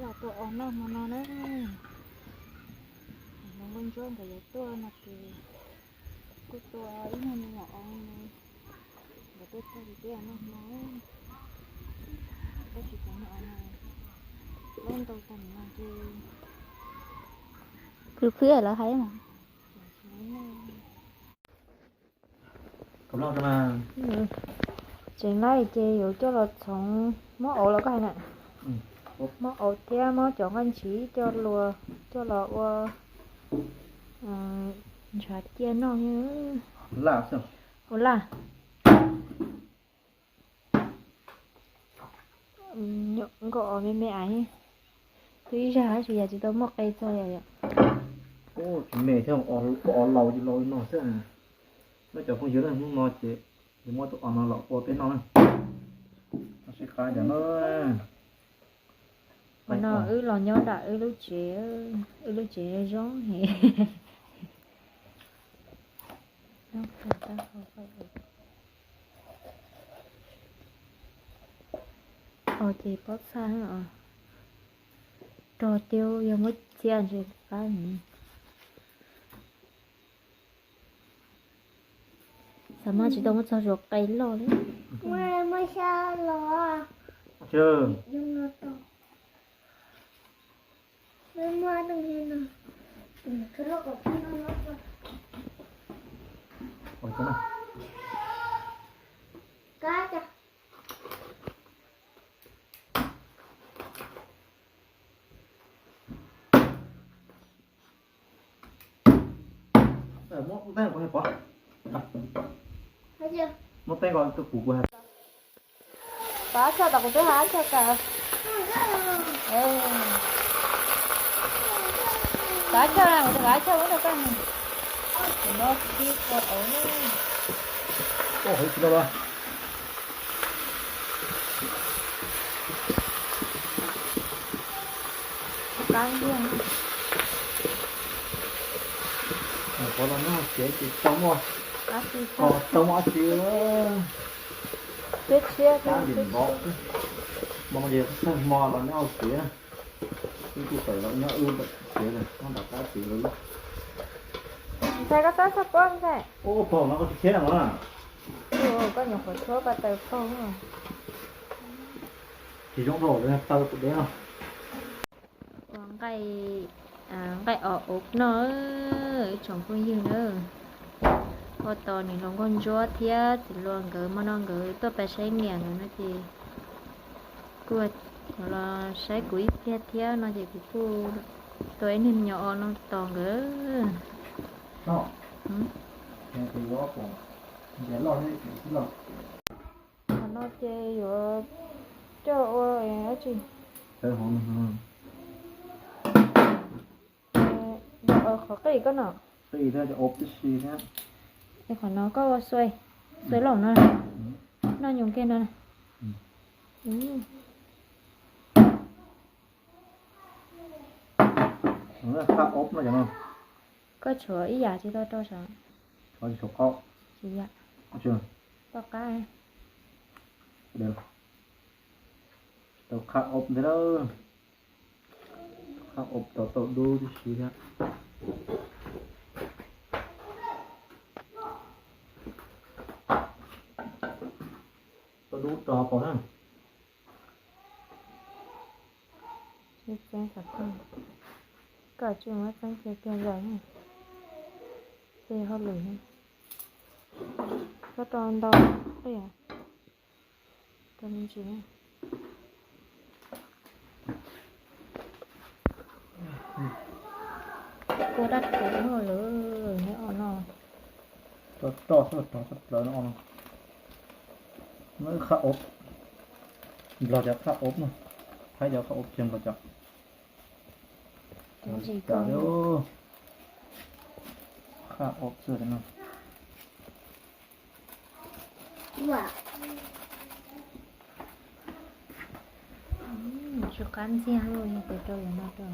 Tuaj o noj hmo no na, hluas nkauj ntsuab nkawd yuav tuaj no ces kuj tua ib nyuag me nyuam o, nkawd tuaj txog ces peb noj hmo, tab sis cov me o no loj ntau tag no ces phwj phwj lawv hais mas. Tsev laib ces yuav coj los txhoov muab auv los koj hais na, muab auv thiab muab cov nqaij ntshiv coj los, coj los ua ntshav ciaj noj. Ua laj. Nyuam nkauj o me me aiv, twb ib zag tab sis yam tsis tau muaj qe txog yom. Tsis me thiab, o laus ces laus li no xwb. Nyob cov phooj ywg na, hnub no ces yuav muab tus o no los ua peb noj na. Sib qab cov no. Qhov no wb los nyob nram wb lub tsev, wb lub tsev zoo heev. O ces pob txha os, rog tiab yog muab txiav ntshe qab heev. Xav mas tsis tau muab txog zuav qe loj li. Muab teeb ko, muab teeb ko, tus kuv kuv hais. Pab tshaj tom kuv twb hais tshaj kawg. Pab tshaj na, kuv tus pab tshaj muab rau koj ne. Kuv no tib ua auv ne. Ua hauv tsis tau los. Qab ntiag. Qhov los nyob hauv tsev ces tau muaj, tau muaj dab tsi. Peb tshiab, tab lim npov xwb. Hmo no ces txog hmo los nyob hauv tsev, wb kuj tawm los nyob wb tsev lawm, nyob nram qab tsev lawm. Ntxhais, koj txhob txhaj pob ntxhais. Ub, pog no koj tsis thiab no na. Koj nyuam qhuav tshuab ko taw pog. Tsis zoo dhau taw kuv deb no. Ua nqaij, nqaij os ub noj, ib tsoom phooj ywg na. Ua tos niam hluas nkauj ntsuab thiab txiv hluas nkawd hmo no nkawd tuaj pab saib niam nkawd no ces kuj los saib kuv ib pliag thiab no ces kuv kuj tua ib niag me nyuam os no tos nkawd. Qhov no ces yuav coj ua dab tsi? Qhov qij koj no. Qhov no koj ua xua, xua laum no, noj nyoos kiag no. Koj tshuav ib yam tsis tau rau sav. Tsis yam. Tau qab. Tau qhab ob ntej lawm. Qhab ob tau tau dub tib si thiab. Tau dub rau hauv paus na. Txeeb xov tooj, koj tsis muab txeeb kiag kiag zaws, ces hauj lwm, koj rau ntau, rau me ntsis. Kua dab tsi no lawm, neb o no. Roj roj xwb, roj tshaj plaws no o no. Qhab ob, Nplog cov qhab ob no, Thaib cov qhab ob, tsis yog Nplog cov. Qhab ob xwb no. Tsw qab ntxiag, yog tias rau yam no rau,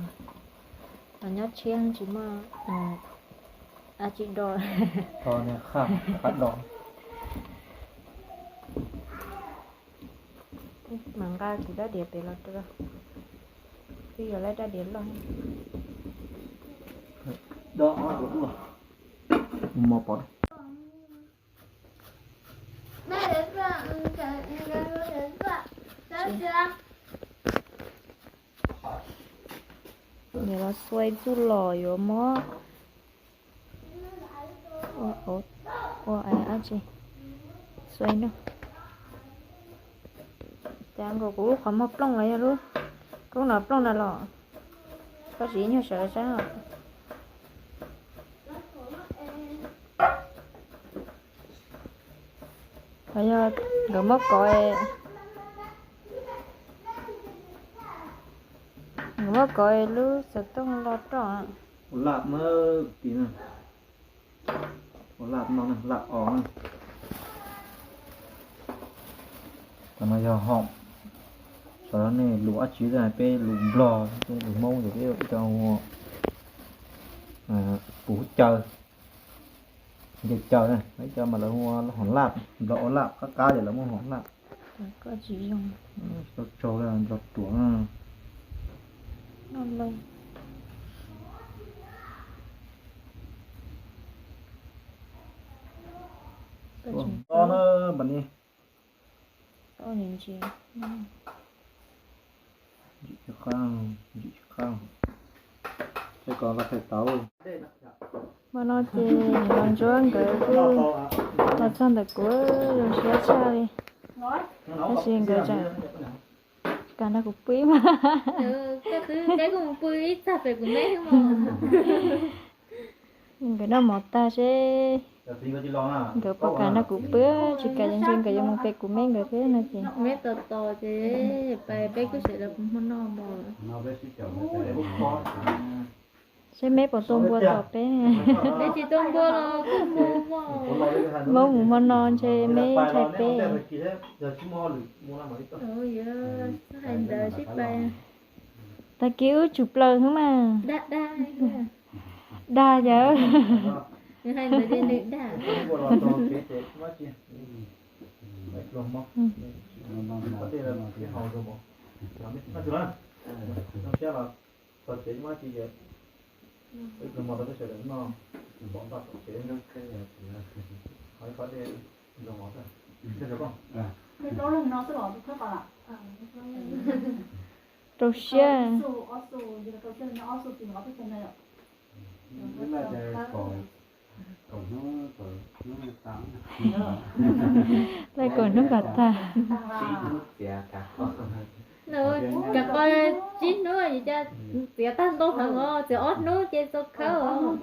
los nyob tshiab tsis muaj dab tsi do. Qhab do. Mam nqa kuv rab diav pem los rau. Yuav lawv rab diav loj. Mos pov. Yuav los xuai txuj lom yuav muab ua dab tsi xuai no. Cas nkaus kuv lub qhov muag plooj los yog lub koob no plooj na los. Koj tsis nyuag sawv sab. Los yog nkawd muab kov, nkawd muab kov lub xov tooj los roj. Ua laj mas ti na, ua laj no, laj os na. Qhov no yog hom, xyov nej lus dab tsi, peb lus Nplog, lus Hmoob ces peb ua ib co hu puv caw, nce caw na, ib co mas lawv hu hom laj, Nplog ua laj qab qab ces lawv muab hom laj. Tau tsaug Nplog ruam na. Ua na, mas ni. Hmo no ces niam laus Ntsuab nkawd kuj los txog ntawm kuv, zoo siab tshaj li. Tab sis nkawd tseem kam nrog kuv pw ib mas. Koj twb peb kuj mus pw ib txaj pem kuv me. Nkawd noj mov tag seb nkawd puas kam nrog kuv pw, tsis kam ces ntshe nkawd yuav mus pem kuv me nkawd thiab no ces. Me tos tos ces peb kuj sawv daws hmo no mus. Seb me puas tua npua tos peb. Me tsis tua npua los kuj mus mus. Muab mus hmo no ntshe me ntshai peb. Tag kis wb tsum plaws xwb mas. Dag dag. Dag yawg. Rau siab. Lawv kaum hnub kom tag. Kav qo tsib hnub es txiav tag ntau heev os, txiav ob hnub ces txo khawb os.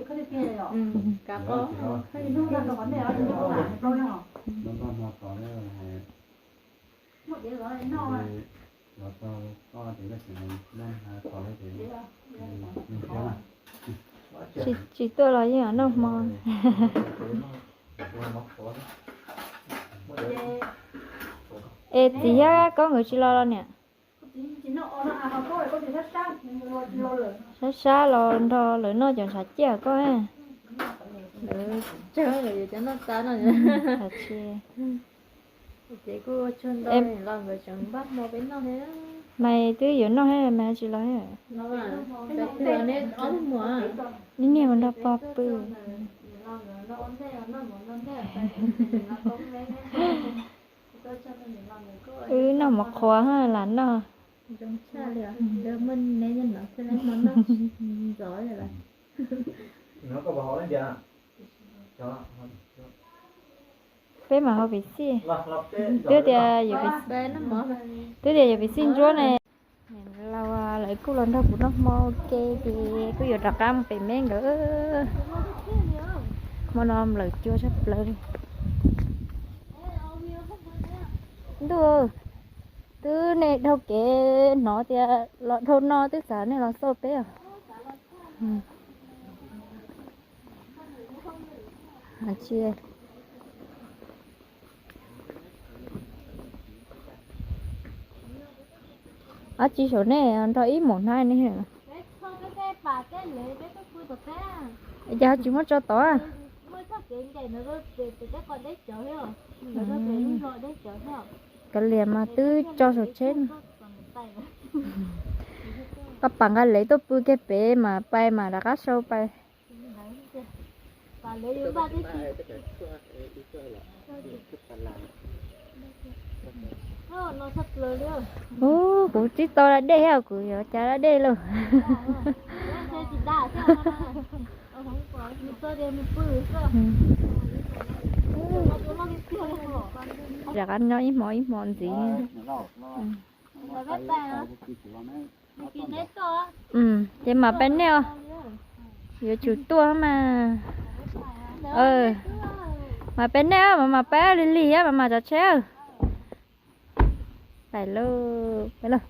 Kav qo. Tsis tuaj los yeej noj hmo. Es txiv thiab koj nkawd tsis los los niam? Sab sab los nrog lawv noj cov ntshav ciaj koj. Mas twb yuav noj thiab mas tsis los. Niaj mus nrog pog pw. Wb noj mov qhuav lam noj. Peb mam haus pem xij. Twb tias, twb tias yuav pem xij ntsuab ne. Niam laus lawv kuj los nrog kuv noj hmo ua ke ces kuj yuav rov qab mus pem me nkawd. Hmo no lawv cua tshaj plaws li. Ntuj, twb nej dhau kev hnov tias los dhau no twb xav nej los xauj peb os. Ab tsi saum nej nrog ib maum hnav ne. Cas tsis muab tso tod? Kav liam mas twb tso saum tsheb. Koj pam nqa lev tuaj pw kiag pem mas pais mas rov qab sau pais. Ub, kuv tsis tau da dej thiab, kuv yuav cas da dej lauj. Rov qab nyob ib hmo ib hmo ntxiv. Ces mam pab nej os. Yuav tsum tuaj mas. Mam pab nej, mam mam pab lig lig, mam mam tso tsheb. Pais lauj, pais lauj.